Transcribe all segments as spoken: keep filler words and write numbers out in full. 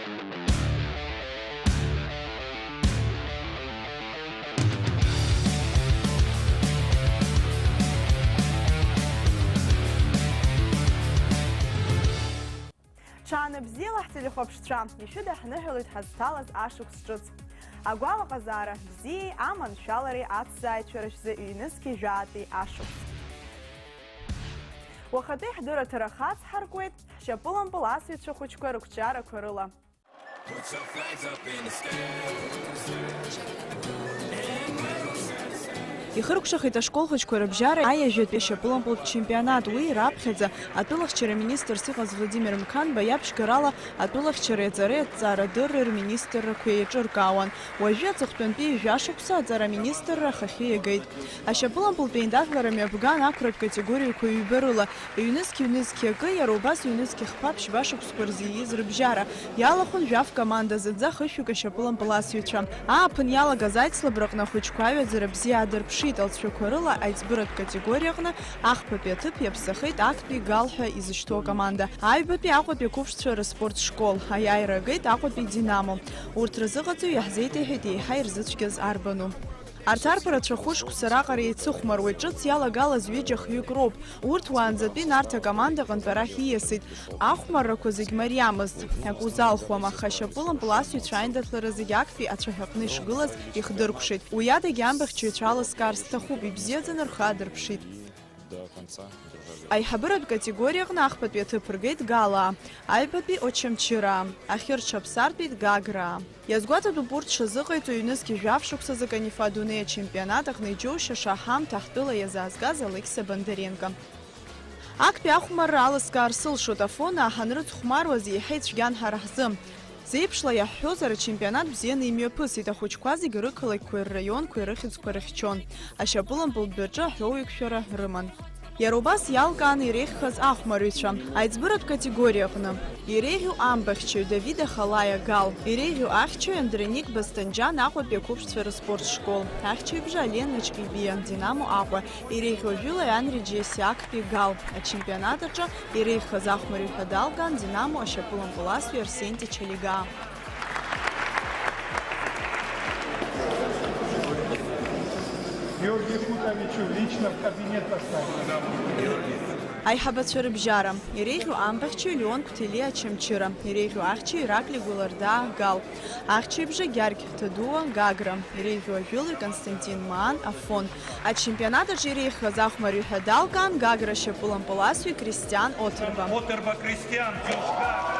Ҽаанбзиала, ҳтелехәаԥшцәа, ишәыдаҳныҳәалоит ҳазҭалаз ашықәс ҿыц. Агәалаҟазаара бзиеи аманшәалареи аҭҵааҩцәа рахьӡы ҩнызқьи жәаатәи ашықәс. Уахатәи ҳдырраҭара хацҳаркуеит ҳшьапылампыл асыҩцәа хәыҷқәа рықәҿиарақәа рыла. Ихыркәшахеит ашкол хәыҷқәа рыбжьара аиажәатәи ашьапылампылтә чемпионат. Уи раԥхьаӡа атәылахьчара министрс иҟаз Владимир Мқанба иаԥшьгарала атәылахьчареи аҵареи аҭҵаарадырреи рминистррақәа еиҿыркаауан. Уажәы аҵыхәтәантәи жәашықәса аҵара аминистрра ахахьы иагеит. Ашьапылампылтә еиндаҭлара мҩаԥган ақәратә категориақәа ҩба рыла, ҩнызқь-ҩнызқь акы, иара убас ҩнызқь хԥа ԥшьба шықәсқәа рзы ииз рыбжьара, иалахәын жәаф команда, зынӡа хышәҩык ашьапылампыл асыҩцәа. Ааԥын иалагаз аицлабраҟны ахәыҷқәа аҩаӡара бзиа аадырԥшит, алҵшәақәа рыла аиҵбыратә категориаҟны ахԥатәи аҭыԥ иаԥсахеит актәи Гал ҳәа изышьҭоу акоманда. Аҩбатәи Аҟәатәи ақәыԥшцәа рыспорт школ, аиааира агеит Аҟәатәи Динамо. Урҭ рзыҟаҵаҩ иаҳзеиҭеиҳәеит еиҳа ирзыцәгьаз арбану. Арҭ арԥарацәа хәышықәса раҟара еицыхәмаруеит, ҿыц иалагалаз ҩыџьа хҩык роуп. Урҭ уаанӡатәи Нарҭ акомандаҟынтә арахь ииасит. Ахәмаррақәа зегь мариамызт, акы узалхуам, аха ашьапылампыл асыҩцәа аиндаҭлара зегь актәи ацәаҳәаҟны ишгылаз ихдыркәшеит. Уи адагьы амбахьчаҩцәа алыскаар сҭахуп, ибзиаӡаны рхы аадырԥшит. Аиҳабыратә категориаҟны ахԥатәи аҭыԥ ргеит Галаа, аҩбатәи Очамчыраа, ахьырҽаԥсартәит Гаграа. Иазгәаҭатәуп урҭ шазыҟаиҵо ҩнызқь жәаф шықәсазы Канифа адунеи ачемпионат аҟны иџьоушьаша ҳамҭа ҳтәыла иазаазгаз Алықьса Бондаренко. Актәи ахәмарра алыскаар сылшоит, Афонаа ҳанрыцхәмаруаз еиҳа ицәгьан ҳара ҳзы. Зеиԥшла иаҳҳәозар, ачемпионат бзианы имҩаԥысит, ахәыҷқәа зегьы рықалақьқәеи рраионқәеи рыхьӡқәа рыхьчон, ашьапылампылтә дәаҿы аҳәоуеиқәшәара рыман. Иара убас иалкаан иреиӷьхаз ахәмарыҩцәа, аиҵбыратә категориа аҟны. Иреиӷьу амбахьчаҩ Давид Ахалаиа Гал, иреиӷьу ахьчаҩ Андроник Басҭанџьан Аҟәатәи ақәыԥшцәа рыспорт школ, ахьчаҩбжа Алена Ҷкибиа, Динамо Аҟәа, иреиӷьу ажәылаҩ Анри Џьесиа актәи Гал, ачемпионат аҿы иреиӷьхаз ахәмарыҩ ҳәа далган Динамо ашьапылампыласҩы Арсенти Чалигаа. Георгий Хутовичу лично в кабинет поставили. Аиҳабацәа рыбжьара, иреиӷьу амбахьчаҩ Леон Қәҭелиа Очамчыра, иреиӷьу ахьчаҩ Ираклий Гәылардаа Гал, ахьчаҩбжа Гьаргь Ҭадуа Гагра, иреиӷьу ажәылаҩ Константин Маан Афон. Ачемпионат аҿы иреиӷьхаз ахәмарыҩ ҳәа далкаан Гагра ашьапылампыласҩы Кристиан Оҭырба. Оҭырба Кристиан, Џьушьгагра.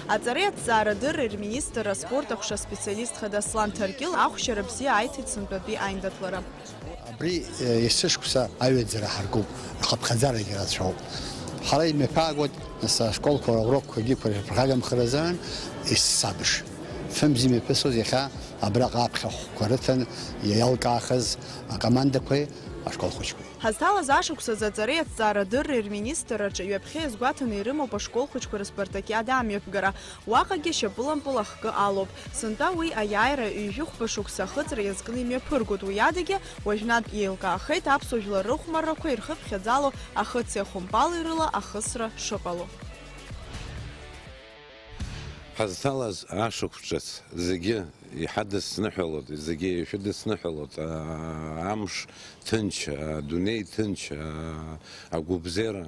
Аҵареи аҭҵаарадырреи рминистр, аспорт аҟәша аспециалист хада Аслан Ҭаркьыл ахәшьара бзиа аиҭеит сынтәатәи аиндаҭлара. Абри, е, есышықәса аҩаӡара ҳаркуп, рхыԥхьаӡарагьы рацәоуп. Ҳара имҩаԥаагоит, нас, ашколқәа урокқәагьы ԥырхагамхаразаан, ессабш. Фымз имҩаԥысуаз иахьа абраҟа аԥхьахәқәа рыҭан иалкаахаз акомандақәеи ашкол хәыҷқәеи. Ҳазҭалаз ашықәсазы аҵареи аҭҵаарадырреи рминистрраҿы ҩаԥхьа иазгәаҭаны ирымоуп ашкол хәыҷқәа рыспартакиада амҩаԥгара. Уаҟагьы шьапылампыл ахкы алоуп. Сынтәа уи аиааира ҩажәихәба шықәса ахыҵра иазкны имҩаԥыргоит. Уи адагьы, уажәнатә еилкаахеит аԥсуа жәлар рыхәмаррақәа ирхыԥхьаӡало ахыци ахәымпали рыла ахысра шыҟало. Ҳазҭалаз ашықәс ҿыц зегьы иҳадысныҳәалоит, зегьы ишәыдысныҳәалоит, аа, амш ҭынч, адунеи ҭынч, агәыбзиара,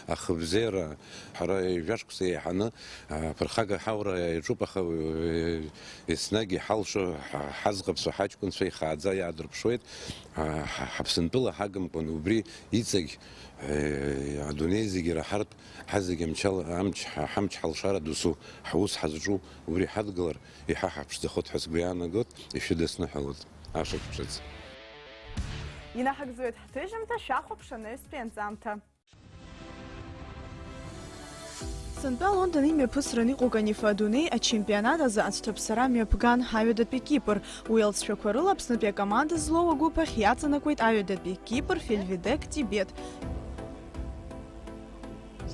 ахыбзиара. Ҳара ҩажәа шықәса еиҳаны аԥырхага ҳаура иаҿуп, аха еснагь иҳалшо, ҳазхәыцуа ҳаҷкәынцәа ихааӡа иаадырԥшуеит, ҳа-, ҳа-, Ҳаԥсынтәыла ҳагымкәан, убри иҵегь, адунеи зегьы ираҳартә, ҳазегь амчала-, амч-, ҳа-, ҳамч ҳалшара досу, ҳус ҳазҿу убри ҳадгылар, еиҳа ҳаԥшӡахоит ҳәа сгәы иаанагоит, ишәыдысныҳәалоит ашықәс ҿыц. Инаҳагӡоит ҳҭыжьымҭа, шәахәаԥш анаҩстәи анҵамҭа. Сынтәа Лондон имҩаԥысран иҟоу Канифа адунеи ачемпионат азы ацәҭаԥсара мҩаԥган аҩадатәи Кипр. Уи алҵшәақәа рыла Аԥснытәи акоманда злоу агәыԥ ахь иаҵанакуеит аҩадатәи Кипр, Фельведек, Тибет.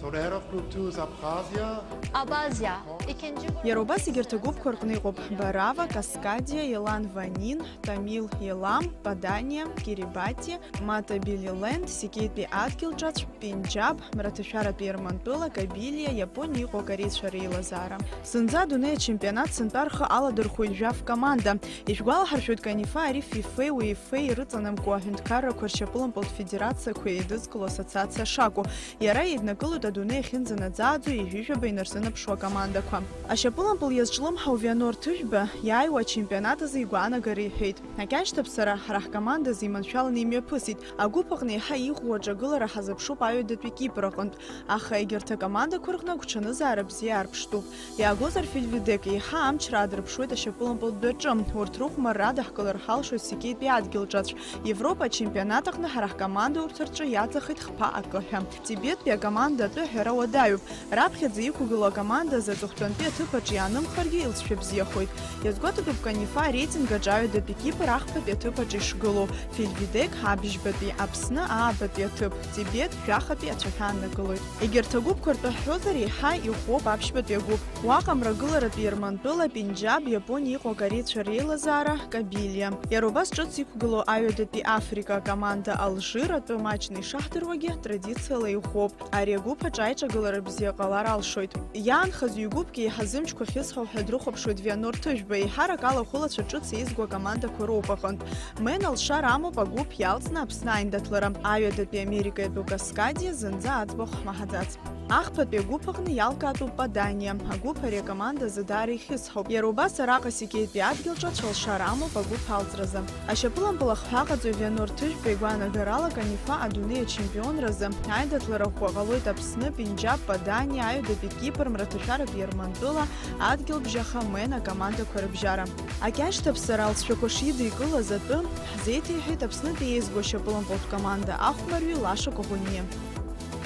Torero Group two is Abkhazia. Абазиа, иқьынџьыба. Иара убас егьырҭ агәыԥқәа рҟны иҟоуп Барава, Каскадиа, Елан Ванин, Тамил Елам, Паданиа, Кирибати, Мата Билиленд, Сикитәи адгьылҿацә, Пенџьаб, Мраҭашәаратәи Ермантәыла, Кабилиа, Иапониа иҟоу акорейцәа реилазаара. Зынӡа адунеи ачемпионат сынтәа рхы аладырхәоит жәаф команда. Ишәгәалаҳаршәоит, Канифа ари ФИФЕи УЕФЕИ ирыҵанамкуа аҳәынҭқаррақәа ршьапылампылтә федерациақәа еидызкыло ассоциациа шакәу. Иара еиднакылоит адунеи ахьынӡанаӡааӡо ҩажәижәаба инарзынаԥшуа акомандақәа. Ашьапылампыл иазҿлымҳау Вианор Ҭыжәба иааиуа ачемпионат азы игәаанагара иҳәеит. Акьаҿ ҭаԥсара ҳара ҳкомандазы иманшәаланы имҩаԥысит. Агәыԥ аҟны еиҳа иӷәӷәоу аҿагылара ҳазыԥшуп аҩадатәи Кипр аҟынтә, аха егьырҭ акомандақәа рҟны агәҽанызаара бзиа арԥштәуп. Иаагозар, Фельвидек еиҳа амч раадырԥшуеит ашьапылампылтә дәаҿы. Урҭ рыхәмарра адаҳкылар ҳалшоит Сикитәи адгьылҿацә. Европа ачемпионат аҟны ҳара ҳкоманда урҭ рҿы иаҵахеит хԥа акы ҳәа. Тибеттәи акоманда атәы аҳәара уадаҩуп. Раԥхьаӡа иқәгылоу акоманда азы аҵыхәтәантәи аҭыԥ аҿы иаанымхаргьы, илҵшәа бзиахоит. Иазгәаҭатәуп Канифа ареитинг аҿы аҩадатәи Кипр ахԥатәи аҭыԥ аҿы ишгылоу. Фельвидек абжьбатәи, Аԥсны аабатәи аҭыԥ, Тибет жәахатәи ацәаҳәа ааннакылоит. Егьырҭ агәыԥқәа ртәы ҳҳәозар, еиҳа иӷәӷәоуп аԥшьбатәи агәыԥ. Уаҟа мрагыларатәи Ермантәыла, Пенџьаб, Иапониа иҟоу акорейцәа реилазаара, Кабилиа. Иара убас ҿыц иқәгылоу аҩадатәи Африка акоманда Алжир атәы маҷны ишаҳдыруагьы, традициала иӷәӷәоуп. Ари агәыԥ аҿы аиҿагылара бзиа ҟалар алшоит. Иаанхаз ҩ-гәыԥк еиҳа зымчқәа ахьысҳау ҳәа дрыхәаԥшуеит Вианор Ҭыжәба, еиҳарак алахәылацәа ҿыц еизго акомандақәа роуп аҟынтә. Мена лшара амоуп агәыԥ иалҵны Аԥсны аиндаҭлара. Аҩадатәи Америка иатәу Каскадиа зынӡа аӡбахә ҳмаҳаӡац. Ахԥатәи агәыԥ аҟны иалкаатәуп Паданиа. Агәыԥ ари акоманда азы даара ихьысҳауп. Иара убас араҟа Сикитәи адгьылҿацә алшара амоуп агәыԥ алҵразы. Ашьапылампыл ахҳәааҟаҵаҩ Вианор Ҭыжәба игәаанагарала, Канифа адунеи ачемпионразы аидаҭлара ӷәӷәа ҟалоит Аԥсны, Пенџьаб, Паданиа, аҩадатәи Кипр, мраҭашәаратәи Ермантәыла, адгьылбжьаха Мена акомандақәа рыбжьара. Акьаҿ ҭаԥсара алҵшәақәа шидикылаз атәы, ҳзеиҭеиҳәеит Аԥснытәи еизго ашьапылампылтә команда ахәмарҩы Лаша Коӷониа.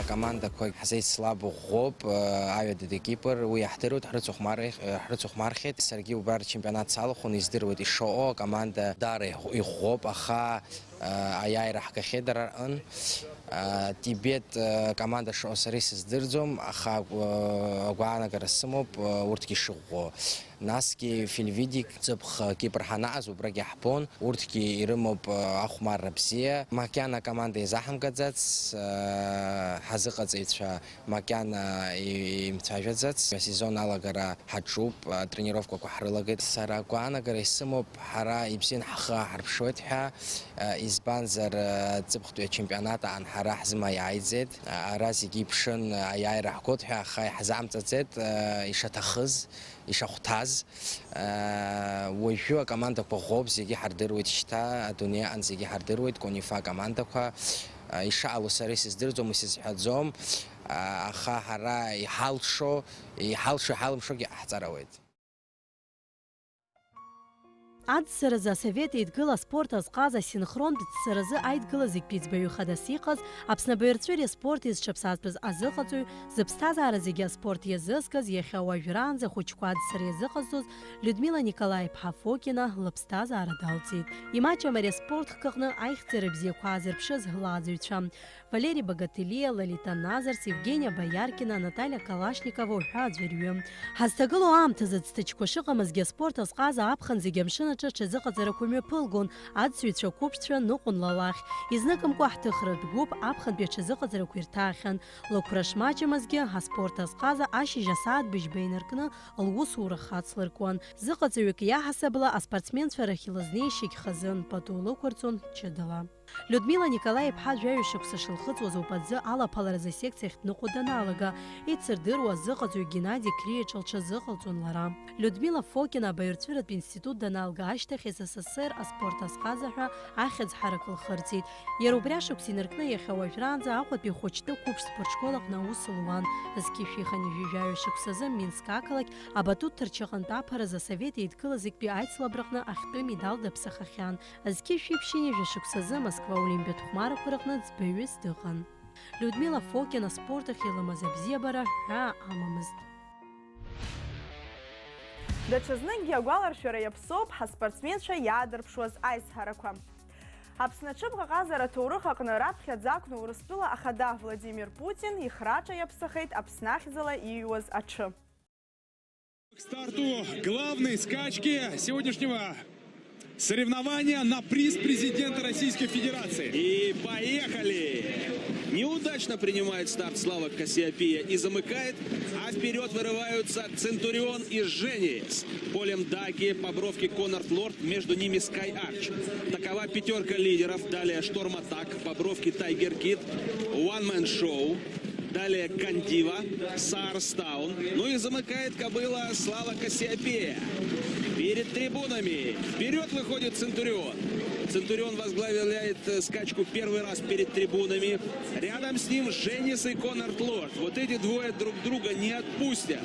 Акомандақәа ҳзеицлабу ӷәӷәоуп, аҩадатәи Кипр, уи иаҳдыруеит, ҳрыцыхәмарих-, ҳрыцыхәмархьеит. Саргьы убра рчемпионат салахәын, издыруеит ишоуо, акоманда даара иӷә-, иӷәӷәоуп, аха, а, аиааира ҳгахьеит дара рҟын. А, Тибет, а, команда шоуа сара исыздырӡом, аха, а, агәаанагара сымоуп, а, урҭгьы шыӷәӷәоу. Насгьы Фельвидик ҵыԥх Кипр ҳанаҟаз убрагь иаҳбон, урҭгьы ирымоуп, а, ахәмарра бзиа. Макьана акоманда изаҳамгаӡац, а, ҳазыҟаҵаҩцәа макьана и-, имцәажәаӡац. Асезон алагара ҳаҿуп, а, тренировкақәа ҳрылагеит. Сара агәаанагара исымоуп, ҳара ибзианы ҳхы аҳарԥшуеит ҳәа, а, избанзар, а, ҵыԥхтәи ачемпионат аан ҳара ҳзымаиааиӡеит. А, ара зегьы иԥшын, а, аиааира ҳгоит ҳәа, аха иаҳзамҵаӡеит, а, ишаҭахыз, ишахәҭаз. А, уажәы акомандақәа ӷәӷәоуп, зегьы ҳардыруеит шьҭа, адунеи аҟан зегьы ҳардыруеит, Конифа акомандақәа. А, ишаҟало сара исыздырӡом, исызҳәаӡом, а, аха ҳара иҳалшо, иҳалшо, иҳалымшогьы ҟаҳҵар ауеит. Аӡсаразы асовет еидгыла аспорт азҟаз асинхронтә ӡсаразы аидгыла зегьтәи ӡбаҩы хадас иҟаз, Аԥсны абаҩрҵәыреи аспорти зҽаԥсазтәыз азыҟаҵаҩ, зыԥсҭазаара зегьы аспорт иазызкыз, иахьа уажәраанӡа ахәыҷқәа аӡсара иазыҟазҵоз Людмила Николаи-иԥҳа Фокина лыԥсҭазаара далҵит. Имаҷым ари аспорт хкы аҟны аихьӡара бзиақәа аазырԥшыз лааӡаҩцәа. Валери Багателиа, Лолита Назарс, Евгения Бояркина, Наталиа Калашникова уҳәа аӡәырҩы. Ҳазҭагылоу аамҭазы ӡҭачқәа шыҟамызгьы аспорт азҟаза аԥхын зегьы амшын аҿы аҽазыҟаҵарақәа мҩаԥылгон, аӡсаҩцәа қәыԥшцәа ныҟәон ла лахь. Изныкымкәа ҳҭыхратә гәыԥ аԥхынтәи аҽазыҟаҵарақәа ирҭаахьан. Лықәра шмаҷымызгьы, аспорт азҟаза ашьыжь асааҭ быжьба инаркны лусура хацлыркуан. Зыҟаҵаҩык иаҳасабала аспортсменцәа рахь илызнеишьагь хазын, пату лықәырҵон ҷыдала. Людмила Николаи-иԥҳа жәаҩа шықәса шылхыҵуаз ауп аӡы алаԥаларазы асекциахь дныҟәо даналага, ицырдыруа азыҟаҵаҩ Геннади Криаҿ лҽазыҟалҵон лара. Людмила Фокина абаҩрҵәыратә институт даналга ашьҭахь С С С Р аспорт азҟаза ҳәа ахьӡ ҳарак лхырҵеит. Иара убри ашықәс инаркны иахьа уажәраанӡа Аҟәатәи ахәыҷтәы қәыԥш спортшкол аҟны аус луан. Зқьи шәи хынҩажәи жәаҩа шықәсазы Минск ақалақь абатут ҭарчаҟынтә аԥаразы асовет еидгыла зегьтәи аицлабраҟны ахьтәы медал даԥсахахьан. Зқьи шәи ԥшьынҩажәа шықәсазы Москва аолимпиатә хәмарақәа рыҟны ӡбаҩыс дыҟан. Людмила Фокина аспорт ахь илымаз абзиабара ҳәаа амамызт. Даҽазныкгьы агәаларшәара иаԥсоуп ҳаспортсменцәа иаадырԥшуаз аизҳарақәа. Аԥсны аҽыбӷаҟазара аҭоурых аҟны раԥхьаӡа акәны Урыстәыла ахада Владимир Путин ихраҿа иаԥсахеит Аԥсны ахьӡала иҩуаз аҽы. К старту главной скачки сегодняшнего соревнования на приз президента Российской Федерации. И поехали! Неудачно принимает старт Слава Кассиопия и замыкает, а вперед вырываются Центурион и Женис. Полем Даки, по бровке Коннорд Лорд, между ними Скай Арч. Такова пятерка лидеров. Далее Шторм Атак, по бровке Тайгер Кид, One Man Show. Далее Кандива, Саарстаун. Ну и замыкает кобыла Слава Кассиопея. Перед трибунами вперед выходит Центурион. Центурион возглавляет э, скачку первый раз перед трибунами. Рядом с ним Женис и Коннорд Лорд. Вот эти двое друг друга не отпустят.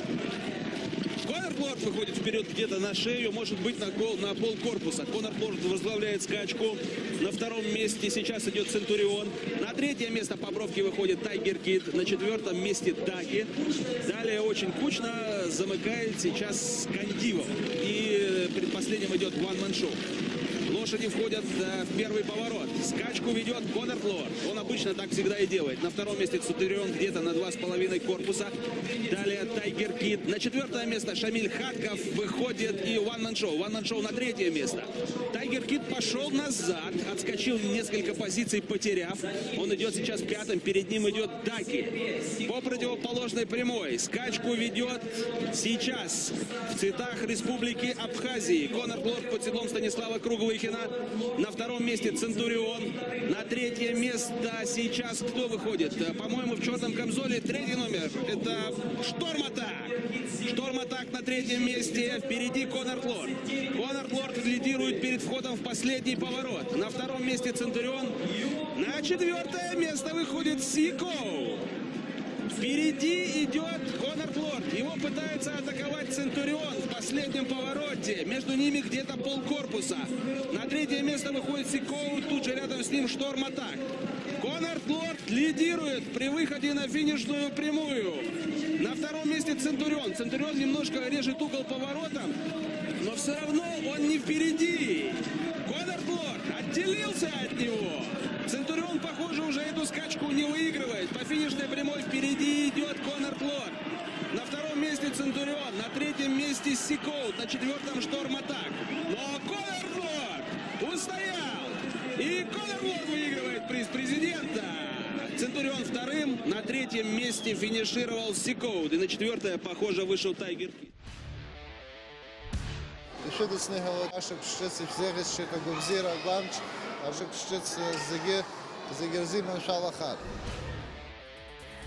Коннорд Лорд выходит вперед где-то на шею, может быть, на, кол, на пол корпуса. Коннорд Лорд возглавляет скачку. На втором месте сейчас идет Центурион. На третье место по бровке выходит Тайгер Кид. На четвертом месте Даки. Далее очень кучно замыкает сейчас Кандивов. И предпоследним идет One Man Show. Лошади входят э, в первый поворот. Скачку ведет Коннорд Лорд. Он обычно так всегда и делает. На втором месте Центурион где-то на два с половиной корпуса. Далее Тайгер Кид. На четвертое место Шамиль Хатков выходит и One Man Show. One Man Show на третье место. Тайгер Кид пошел назад, отскочил несколько позиций, потеряв. Он идет сейчас пятым, перед ним идет Даки. По противоположной прямой скачку ведет сейчас в цветах Республики Абхазии Коннорд Лорд под седлом Станислава Круглыхина. На втором месте Центурион. На третье место сейчас кто выходит? Э, По-моему, в черном камзоле третий номер. Это Шторм Атак. Шторм Атак на третьем месте. Впереди Коннорд Лорд. Коннорд Лорд лидирует перед входом в последний поворот. На втором месте Центурион. На четвертое место выходит Сико. Впереди идет Коннорд Лорд. Его пытается атаковать Центурион в последнем повороте. Между ними где-то полкорпуса. На третье место выходит Сикоу. Тут же рядом с ним Шторм Атак. Коннорд Лорд лидирует при выходе на финишную прямую. На втором месте Центурион. Центурион немножко режет угол поворота, но все равно он не впереди. Коннорд Лорд отделился от него. Центурион, похоже, уже эту скачку не выигрывает. По финишной прямой впереди идет Коннорд Лорд. На втором месте Центурион, на третьем месте Сикоут, на четвертом Шторм Атак. Но Коннорд Лорд устоял. И Коннорд Лорд выигрывает приз президента. Центурион вторым, на третьем месте финишировал Сикоут. И на четвертое, похоже, вышел Тайгер Кид. Ишәыдысныҳәалоит ашықәс ҿыц ишәзеӷьасшьоит агәабзиара агәамч, ашықәс ҿыц зегьы, зегьы рзы иманшәалахар.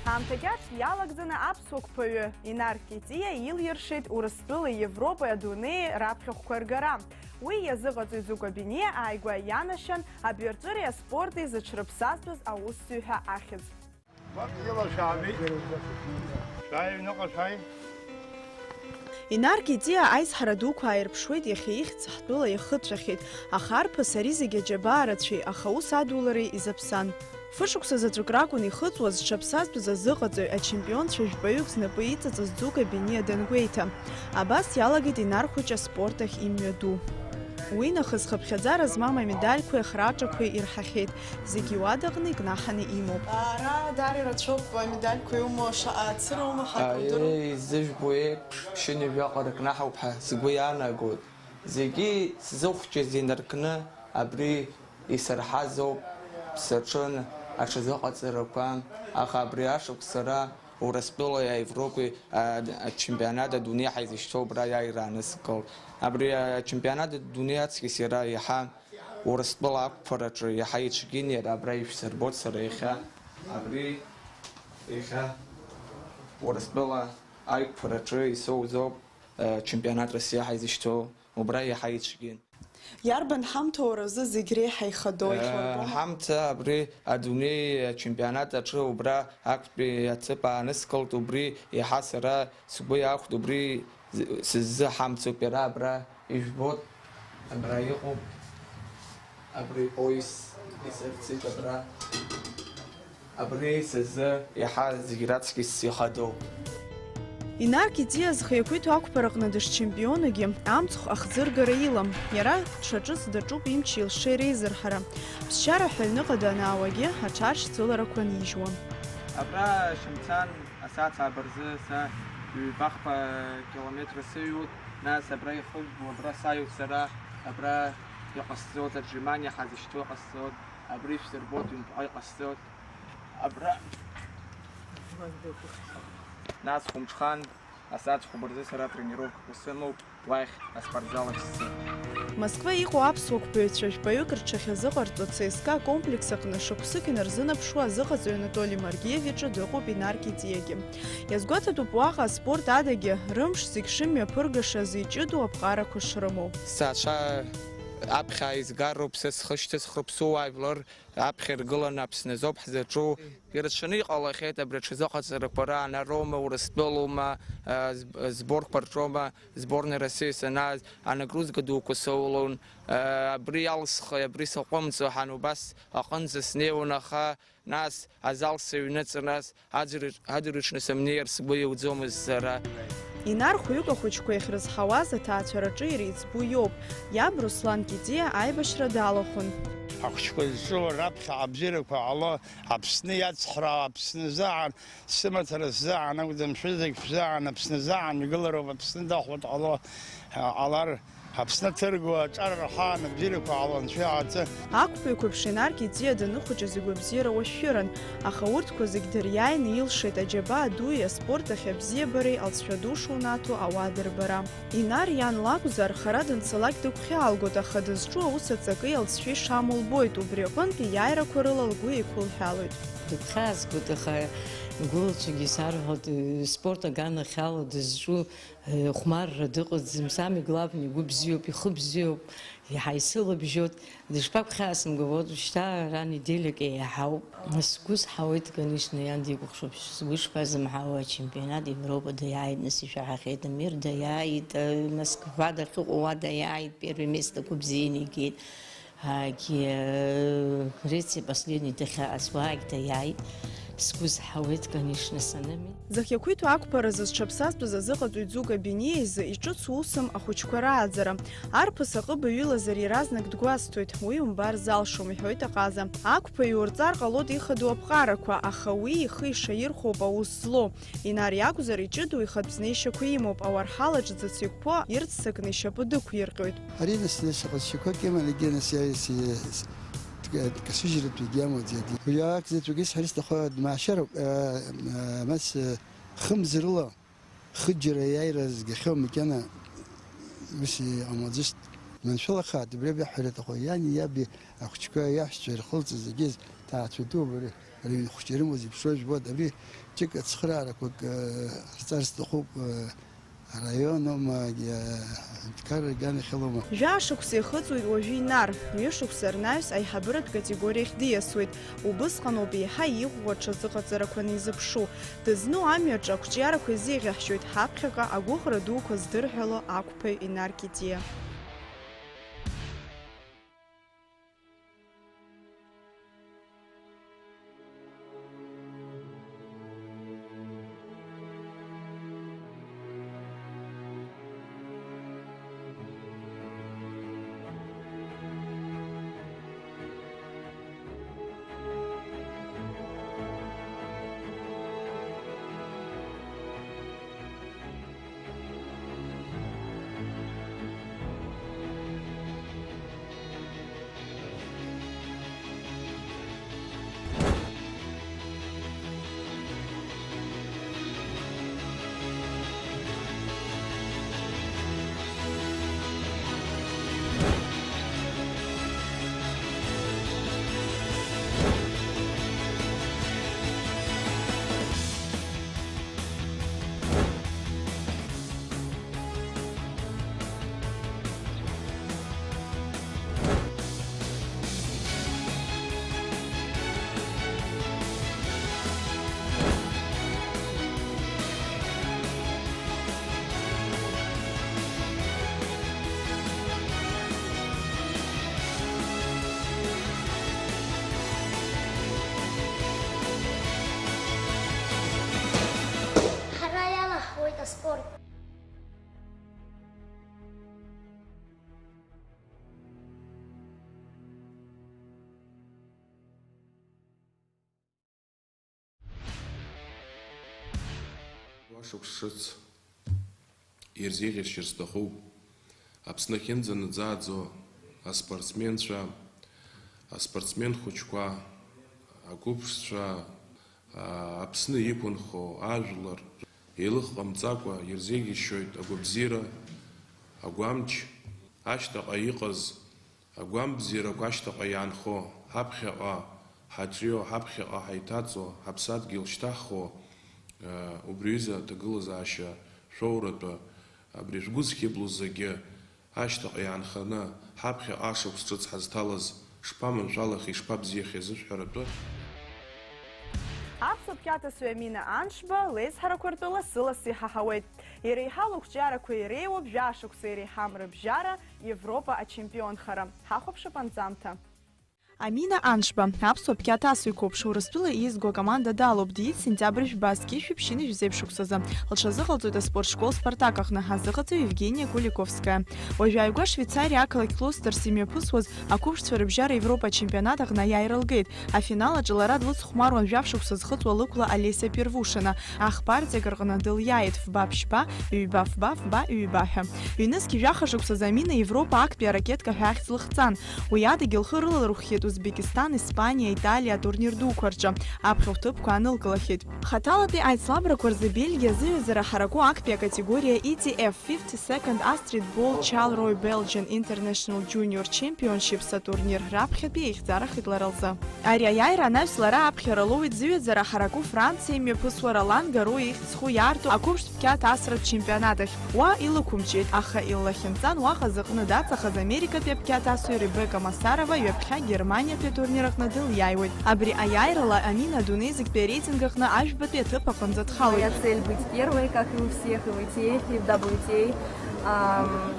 Аамҭа кьаҿ иалагӡаны аԥсуа қәԥаҩы Инар Китиа илиршеит Урыстәылеи Европеи адунеи раԥхьахәқәа ргара. Уи иазыҟаҵоит Ӡыкәа Бениа ааигәа ианашьан абаҩрҵәыреи аспорти зыҽрыԥсазтәыз аусзуҩҳәа ахьӡ. Шәааи, аҩныҟа шәааи. Инар Китиа аизҳара дуқәа ааирԥшуеит иахьа ихьӡ ҳтәыла иахыҵәахьеит, аха арԥыс ари зегьы аџьабаа рацәеи, аха аус адулареи изаԥсан. Фышықәса заҵәык ракәын ихыҵуаз зҽаԥсазтәыз азыҟаҵаҩ, ачемпионцәа жәпаҩык знапы иҵаҵаз Ӡыкәа Бениа дангәеиҭа. Абас иалагеит Инар хәыҷ аспорт ахь имҩаду. Уи нахыс хыԥхьаӡара змам амедальқәеи ахраҿақәеи ирҳахьеит, зегьы иуадаҟны икнаҳаны имоуп. Ара даара ирацәоуп амедальқәа иумоу, шаҟа цырума ҳәа удыруеит. Аиеи, изыжәбо еиԥш, ԥшьынҩажәаҟа рыкнаҳауп ҳәа сгәы иаанагоит. Зегьы сзыхәҷыз инаркны абри исырҳазоуп, саҿын аҽазыҟаҵарақәа, аха абри ашықәс сара Урыстәылеи Европеи, а, ачемпионат адунеи ҳаизышьҭоу убра аиааира ааныскылт. Абри ачемпионат адунеи аҵкьыс иара иаҳа Урыстәыла ақәԥараҿы иаҳа ицәгьан, иара абра ишәсырбоит сара иахьа. Абри иахьа Урыстәыла аиқәԥараҿы исоуӡоуп, а, чемпионат России ҳаизышьҭоу. Убра иаҳа ицәгьан. Иарбан ҳамҭоу уара узы зегь реиҳа ихадоу, э, иҳәарбома? Ҳамҭа абри адунеи ачемпионат аҿы убра актәи аҭыԥ ааныскылт, убри иаҳа сара сгәы иахәт, убри сыззы ҳамҭоуп, иара абра ижәбоит, абра иҟоуп, абри пояс исырцеит абра. Абри са сзы иаҳа зегь раҵкьыс ихадоуп. Инар Китиа зхы иақәиҭу ақәԥараҟны дышчемпионугьы, амцхә ахӡыргара илам. Иара дшаҿыц даҿуп имчи илшеи реизырҳара. Ԥсшьара ҳәа аҩныҟа данаауагьы аҽаршьцыларақәа нижьуа. Абра Шьамцан асааҭ ааба рзы са ҩбахԥа километра сыҩуеит, нас абра ихыжәбо, абра саҩуеит сара, абра иҟасҵоит, отжиманиа ҳазышьҭоу иҟасҵоит, абри шәсырбоит, ҩынтәҟа иҟасҵоит. Абра. Нас хәымҽхан, асааҭ хәба рзы сара атренировкақәа сымоуп, уахь аспортзал ахь сцоит. Москва иҟоу аԥсуа қәбаҩцәа жәпаҩык рҽахьазыҟарҵо Ц С К А комплекс аҟны шықәсык инарзынаԥшуа азыҟаҵаҩ Анатоли Маргиев иҿы дыҟоуп Инар Китиагьы. Иазгәаҭатәуп уаҟа аспорт адагьы рымш зегь шымҩаԥыргашаз иҷыдоу аԥҟарақәа шрымоу. Сцацәа аԥхьа ааизгароуп, са схы шьҭысхроуп, сыуаажәлар аԥхьа иргыланы Аԥсны азоуп ҳзаҿу. Ирацәаны иҟалахьеит абри аҽазыҟаҵарақәа раан, ароума, Урыстәылоума, а, зб-, зборқәа рҿоума, сборная России санааз, анагрузка дуқәа соулон. А, абри иалсхи, абри саҟәымҵо ҳәа убас аҟынӡа снеиуан, аха нас азал сыҩныҵ, нас Адырҩаҽ-, адырҩаҽны сымнеир сгәы иуӡомызт сара. Инар хәҩык ахәыҷқәа иахьрызҳауаз аҭаацәараҿы иара иӡбо иоуп, иаб Руслан Китиа аибашьра далахәын. Ахәыҷқәа зҿу раԥхьа абзиарақәа ҟало, Аԥсны иацхраау, Аԥсны заан, сымаҭәара сзаан акәӡам, шәызегь шәзаан, Аԥсны заан, мгылароуп, Аԥсны дахәо дҟало, ҟалар. Аԥсны аҭыргоу аҿар рҳәаан абзиарақәа ҟалон, шәи аацы. Ақәԥаҩқәа еиԥш Инар Китиа даныхәыҷыз игәабзиара уашәшәыран, аха урҭқәа зегь дыриааины илшеит аџьабаа дуи аспорт ахь абзиабареи алҵшәа ду шунаҭо ауаа дырбара. Инар иан лакәзар, хара данцалак дыгәхьаалгоит, аха дызҿу аус аҵакы алҵшәа ишамоу лбоит, убри аҟынтәи иааирақәа рыла лгәы еиқәылҳәалоит. Дыгәхьаазгоит, аха игәылацәагьы исарҳәоит, спорт аганахьала дызҿу Хәмарра дыҟаӡам, самый главный игәы бзиоуп, ихы бзиоуп, иаҳа исылабжьоит. Дышԥагәхьаасымго, вот шьҭа ара неделиак еиҳауп. Сгәы сҳауеит, конечно, иан дикәыхшоуп, сгәы ишԥазымҳауа, ачемпионат Европа даиааит, нас ишәаҳахьеит, амир даиааит, Москва дахьыҟоу уа даиааит, первое место гәыбзианы игеит. Егьи, э, Грециа последний дахьааз уаагь даиааит. Сгәы зҳауеит, конечно, саными. Зхы иақәиҭу ақәԥаразы зҽаԥсазтәыз азыҟаҵаҩ Ӡука Бениа изы иҿыцу усым ахәыҷқәа рааӡара. Арԥыс аҟыбаҩ илазар иаразнак дгәасҭоит, уи умбар залшом, иҳәоит аҟаза. Ақәԥаҩ урҵар ҟалоит ихадоу аԥҟарақәа, аха уи ихы ишаирхәоуп аус злоу. Инар иакәзар, иҷыдоу ихатә знеишьақәа имоуп, ауарҳалаҿ ӡыц иқәԥо ирццакны ишьапы дықәирҟьоит. Ари нас, нас шаҟа шьақәак иман, егьи нас иаҩс, дк-, дкасыжьратәгьы амоуӡеит. Уи акзаҵәык исҳәар исҭаху дмаашьароуп, э, э, нас, э, хымз рыла, хыџьара иааира згахьоу макьана ус иҟамлаӡацт. Маншәалахааит, убри абиаҳҳәара аҭаху, иани иаби ахәыҷқәа, иаҳәшьцәа ирхылҵыз зегьы ҭаацәа дууп, ари, ари хәыҷы ирымоу зеиԥшроу жәбоит, абри ҷык ацхыраарақәак, э, ҟарҵар сҭахуп, э, Араион аума, аҳәынҭқарра аганахьалоума? Жәашықәса ихыҵуеит уажәы Инар, ҩышықәса рнаҩс аиҳабыратә категориахь диасуеит. Убысҟаноуп еиҳа иӷәӷәа аҽазыҟаҵарақәа анизыԥшу. Дызну амҩаҿы ақәҿиарақәа изеиӷьаҳшьоит ҳаԥхьаҟа агәыӷра дуқәа здырҳәало ақәԥаҩ Инар Китиа. Шықәс ҿыц ирзеиӷьасшьар сҭахуп Аԥсны ахьынӡанаӡааӡо аспортсменцәа, аспортсмен хәыҷқәа, ақәыԥшцәа, аа, Аԥсны иқәынхо ажәлар, еилых ҟамҵакәа ирзеиӷьасшьоит агәабзиара, агәамч, ашьҭаҟа иҟаз агәамбзиарақәа, ашьҭаҟа иаанхо, ҳаԥхьаҟа ҳаҿио, ҳаԥхьаҟа ҳаиҭаҵуа, ҳаԥсадгьыл шьҭаҳхуа, аа, убри аҩыза аҭагылазаашьа шәоуратәы, абри шәгәы зхьыблу зегьы, ашьҭаҟа иаанханы, ҳаԥхьаҟа ашықәс ҿыц ҳазҭалаз шԥаманшәалахьеи, шԥабзиахьеи азыҳәаратәы. Аԥсуа ԥхьаҭацәеи Амина Аншба леизҳарақәа ртәы лассы-лассы иҳаҳауеит. Иреиҳау лықәҿиарақәа иреиуоуп жәашықәса иреиҳам рыбжьара Европа ачемпионхара. Ҳахәаԥшып анҵамҭа. Амина Аншба, аԥсуа ԥхьаҭацәеи қәыԥш, Урыстәыла еизго акоманда далоуп, диит сентиабр жәба зқьи жәшәи ԥшьынҩажәи зеиԥш шықәсазы. Лҽазыҟалҵоит аспорт школ Спартак аҟны, азыҟаҵаҩ Евгения Куликовская. Уажә ааигәа Швеицариа ақалақь Клостерс имҩаԥысуаз ақәыԥшцәа рыбжьара Европа ачемпионат аҟны аиааира лгеит. Афинал аҿы лара длыцхәмаруан жәаф шықәса зхыҵуа лықәла Олеся Первушина. Ахԥа артиак рҟны дылиааит фба ԥшьба, ҩба фба, фба ҩба ҳәа. Ҩнызқь жәаха шықәсазы Амина Европа актәи аракетка ҳәа ахьӡ лыхҵан. Уи адагьы лхы рылалырхәхьеит Узбекистан, Испаниа, Италиа атурнир дуқәа рҿы аԥхьахә ҭыԥқәа анылкылахьеит. Хаҭалатәи аицлабрақәа рзы Бельгиа зыҩаӡара ҳараку актәи акатегориа E T F fifty-second Astrid Boll Charleroi Belgian International Junior Championships атурнир раԥхьатәи еихьӡарахеит лара лзы. Ари аиааира анаҩс лара аԥхьара лоуит зыҩаӡара ҳараку Франциа имҩаԥысуа Ролан Гаро ихьӡ зху иаарту ақәыԥштә ԥхьаҭацратә чемпионат ахь. Уа илықәымчеит, аха иллахьынҵан уаҟа зыҟны даҵахаз америкатәи аԥхьаҭацәеи Ребекка Масарова ҩаԥхьа Германиатәи атурнир аҟны дылиааиуеит. Абри аиааирала Амина адунеи зегьтәи арейтинг аҟны ажәбатәи аҭыԥ аҟынӡа дхалоит. Моя цель быть первой, как и у всех, и в E T F, и в W T A. Ам,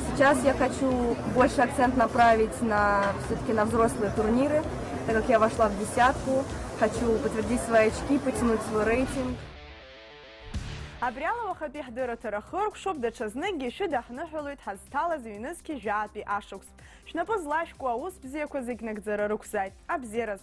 сейчас я хочу больше акцент направить на, всё-таки на взрослые турниры, так как я вошла в десятку. Хочу подтвердить свои очки, потянуть свой рейтинг. Абри ала уахатәи ҳдырраҭара хыркәшоуп, даҽазныкгьы шәыдаҳныҳәалоит ҳазҭалаз ҩнызқь жәаатәи ашықәс. Шәнапы злашәкуа аус бзиақәа зегь нагӡара рықәзааит. Абзиараз!